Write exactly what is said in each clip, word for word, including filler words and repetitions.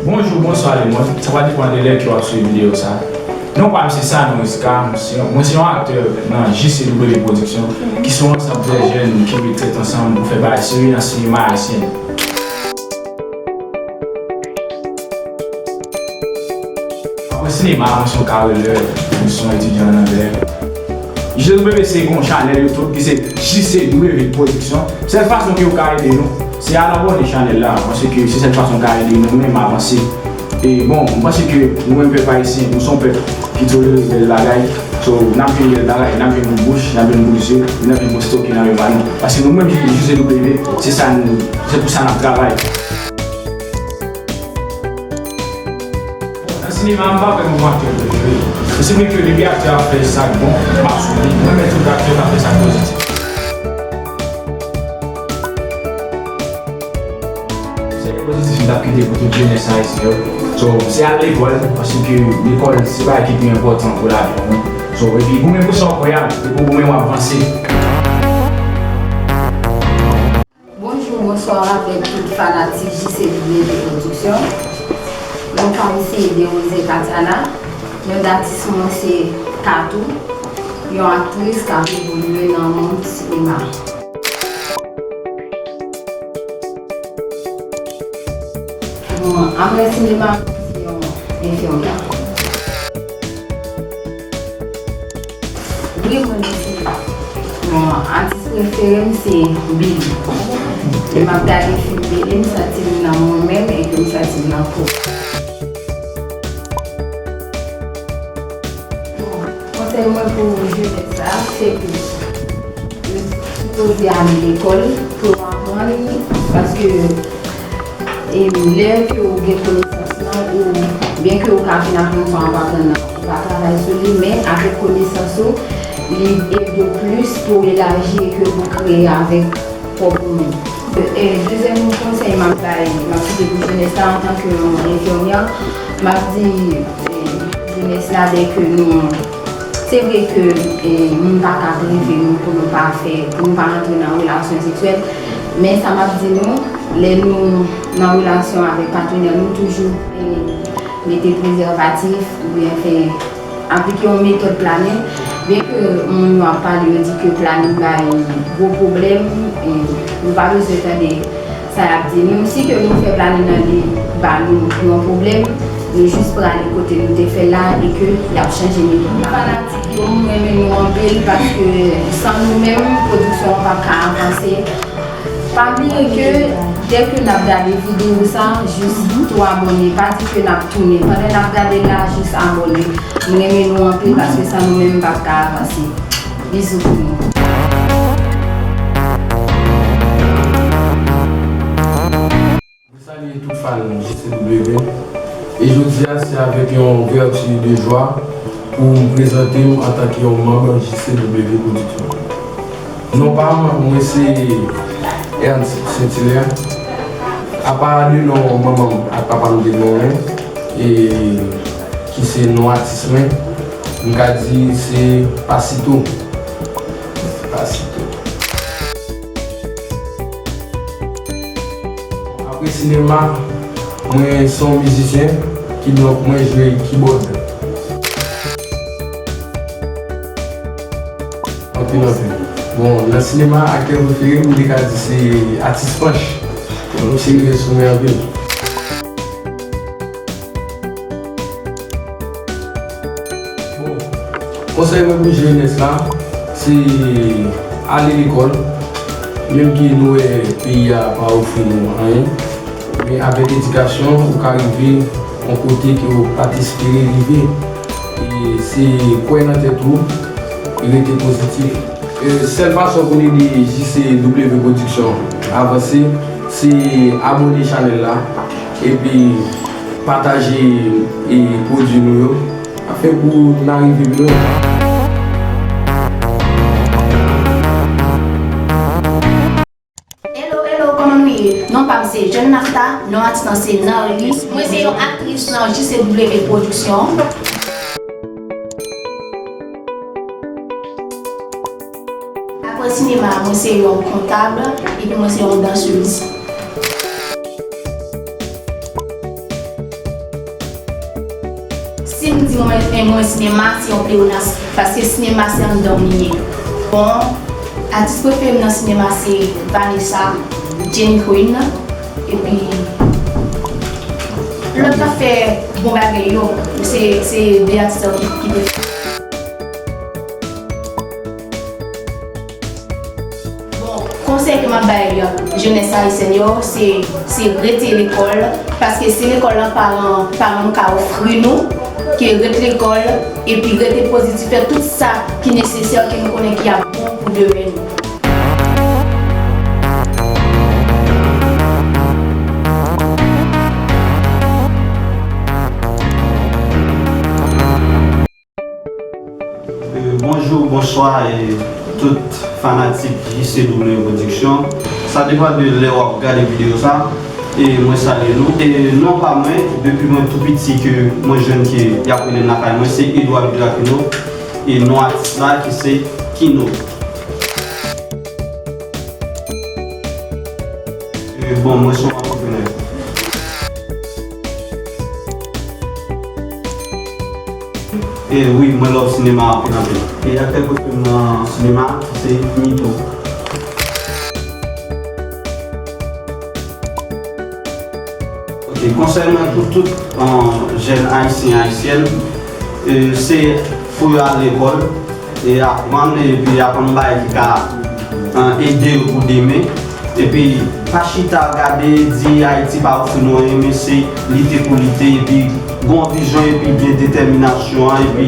Bonjou, bonswa lemonn. Sa va depann de lè ke w ap swiv videyo sa. Non pa m se Sanon Riska, m se, mwen se yon aktè nan J C W Production, ki se yon ansanm de jèn ki met tèt ansanm pou fè bagay serye nan sinema ayisyen. Apre sinema, mwen se yon karelè, mwen se yon etidyan an anglè. J C W se yon chanèl YouTube ki se J C W Production. Sèl fason ke w ka ede nou, se al abòne chanèl la, paske se sèl fason w ka ede nou menm avanse. E bon, m panse ke nou menm pèp ayisyen, nou se yon pèp ki tolere bèl bagay. So, n ap jwenn bèl bagay, n ap jwenn bout bouch, n ap jwenn bout zye, n ap jwenn bout stoke nan men pa nou. Paske nou menm, J C W, se sa nou, se pou sa n ap travay. Nan sinema, m pa kwè m gon aktè prefere. Mwen se ke depi aktè a fè sa k bon, m ap swiv li. Mwen renmen tout aktè k ap fè sa k pozitif. Konsèy pozitif m t ap kite pou tout jenès ayisyen yo. So, se al lekòl, paske lekòl se bagay ki pi enpòtan pou lavi w. So, epi goumen pou sa w kwè a, depi w goumen w ap vanse. Bonjou, bonswa avèk tout fanatik J C W Production. Non pa m se Derose Katana. Non datis mwen se Katou, yon aktris k ap evolye nan mond sinema. Bon, apre sinema, mwen se yon enfimyè. Wi, mwen, mwen se, bon, atis prefere m se Billy. Lè m ap gade fim Billy, m santi m nan mwen menm e ke m santi m nan po. Bon, konsèy mwen pou jenès la, se ke yo sipoze ale lekòl pou yo aprann, paske E lè ke w gen konesans lan, ou byen ke w ka vin aprann sa w ap aprann nan, ou pa travay sou li, men avèk konesans ou, li ede w plis pou w elaji e ke pou w kreye avèk pwòp ou menm. E dezyèm konsèy m ap bay, m ap kite pou jenès la antanke yon enfimyè, m ap di, e, jenès la, dèke nou, se vre ke, e, moun pa ka prive nou pou nou pa fè, pou nou pa rantre nan relasyon seksyèl, men sa m ap di nou, lè nou nan relasyon avèk patnè nou, toujou, e, mete prezèvatif oubyen fè, aplike yon metòd planin. Byen ke moun yo ap pale, yo di ke planin bay gwo pwoblèm, e, nou pa bezwen tande sa y ap di nou. Si ke nou fè planin nan li ba nou yon pwoblèm, nou jis prale kote nou te fè l la e ke y ap chanje metòd la. Fanatik yo, m renmen nou anpil paske san nou menm, pwodiksyon an p ap ka avanse. Pa bliye ke dèke n ap gade videyo sa, jis tou abòne. Pa di ke n ap tounen. Pandan n ap gade l la, jis abòne. M renmen nou anpil paske san nou menm, m p ap ka avanse. Bizou pou nou. Mwen salye tout fan J C W. E jodi a, se avèk yon vèti de jwa pou m prezante m antanke yon manm J C W Production. Non pa m, mwen se Ernst Saint-Hilaire. Apa de non manman m ak papa m te gen mwen, e ki se non atis mwen, m ka di se Pasito. Pasito. Apre sinema, mwen se yon mizisyen, kidonk mwen jwe kibòd. Anpil, anpil. Bon, nan sinema, aktè prefere m, m te ka di se Atis Panch. Misye rive sou mwen anpil. Bon, konsèy mwen pou jenès la, se ale lekòl, menm ke nou wè peyi a pa ofri nou anyen, men avèk edikasyon, ou ka rive yon kote ke ou pa t espere rive. E se kwè nan tèt ou, e rete pozitif. E sèl fason pou n ede J C W Production avanse, se abòne chanèl la, epi pataje, e, pwodui nou yo, afin pou n arive pi lwen. Hello, hello, kòman nou ye? Non pa m se Jeune Nafta, non atis lan se Narly. Mwen se yon aktris nan J C W Production. Apre sinema, mwen se yon kontab, epi mwen se yon dansez. Men mwen, sinema se yon pleonasm, paske sinema se anndan w li ye. Bon, atis prefere m nan sinema se Vanessa, Jenny Queen, epi lòt k ap fè bon bagay yo, se, se de atis sa ki, ki prefere. Bon, konsèy ke m ap bay jenès ayisyèn yo, se, se rete lekòl, paske se lekòl lan paran, paran nou ka ofri nou, ke ret lekòl, epi rete pozitif, fè tout sa ki nesesè, ke nou konnen ki ap bon pou demen nou. Euh, bonjou, bonswa, e tout fanatik J C W Production. Sa depann de lè w ap gade videyo sa, e mwen salye nou. E non pa mwen, depi mwen tou piti ke mwen jwenn ke y ap rele m lakay mwen, se Edouard Jacquino, e non atis la ki se Kino. E bon, mwen se yon antreprenè. E wi, mwen love sinema anpil anpil. E aktè prefere m nan sinema, se Mito. Ok, konsèy mwen pou tout, euh, jèn ayisyen, ayisyèn, euh, se pou yo al lekòl, e aprann, epi aprann bagay ki ka, euh, ede yo pou demen. Epi pa chita gade, di Ayiti pa ofri nou anyen, men se lite pou lite, epi gon vizyon, epi gen detèminasyon an, epi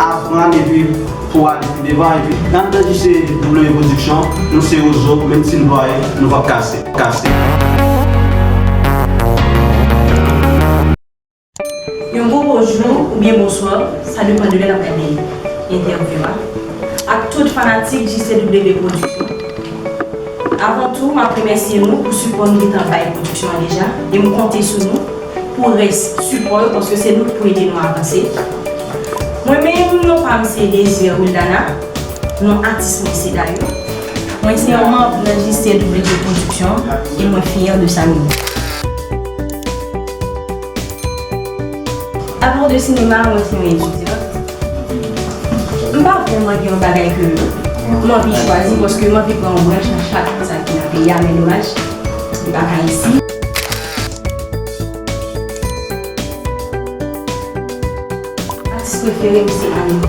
aprann, epi pou ale pi devan, epi anndan J C W Production, nou se Ozo, menm si n plwaye, nou p ap kase, kase. Yon bon bonjou oubyen bonswa, sa depann de lè n ap gade entèvyou a, ak tout fanatik J C W Production. Avan tou, m ap remèsye nou pou sipò nou gentan bay pwodiksyon an deja, e m konte sou nou pou rès sipò yo, paske se nou k pou ede nou avanse. Mwen menm, non pa m se Désir Wildana, non atis mwen se Dayo. Mwen se yon manm nan J C W Production, e mwen fyè de sa nou ye. Avan de sinema, mwen se yon etidyan. M pa vrèman gen yon bagay ke m anvi chwazi, paske m anvi pran yon branch nan chak sa ki nan peyi a, men domaj, li pa ka isi. Atis prefere m se Annie.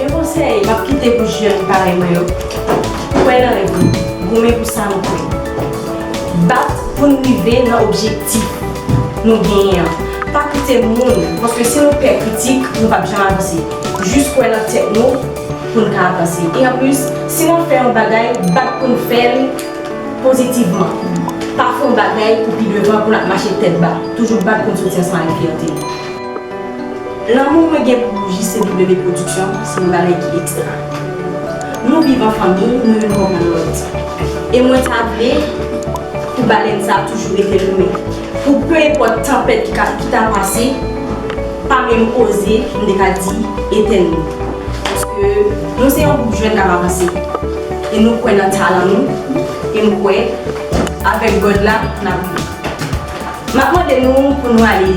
Yon konsèy m ap kite pou jèn parèy mwen yo. Kwè nan rèv nou. Goumen pou sa nou kwè. Bat pou n rive nan objektif nou genyen an. Pa koute moun, paske si nou pè kritik, nou p ap janm avanse. Jis kwè nan tèt nou pou n ka avanse. E anplis, si n ap fè yon bagay, bat pou n fè l pozitivman. Pa fè yon bagay pou pi devan pou n ap mache tèt ba. Toujou bat pou n soti ansanm avèk fyète. Lanmou mwen gen pou J C W Production se yon bagay ki ekstra. Nou viv an fanmi, nou youn konprann lòt. E mwen ta vle pou balèn sa a toujou rete limen. Pou pe enpòt tanpèt ki ka, ki ta pase, pa menm oze, m te ka di, etèn nou. Paske nou se yon gwoup jèn k ap avanse. E nou kwè nan talan nou. E m kwè, avèk God la, n ap rive. M ap mande nou pou nou ale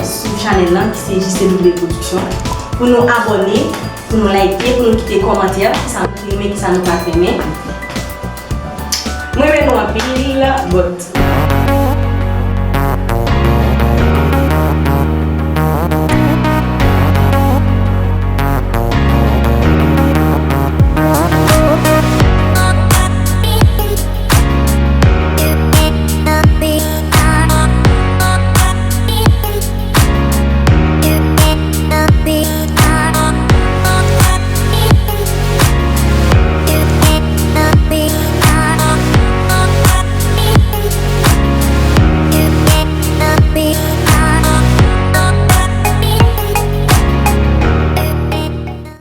sou chanèl lan ki se J C W Production, pou nou abòne, pou nou like, pou nou kite kòmantè, kisa nou renmen, kisa nou pa t renmen. Mwen renmen nou anpil, but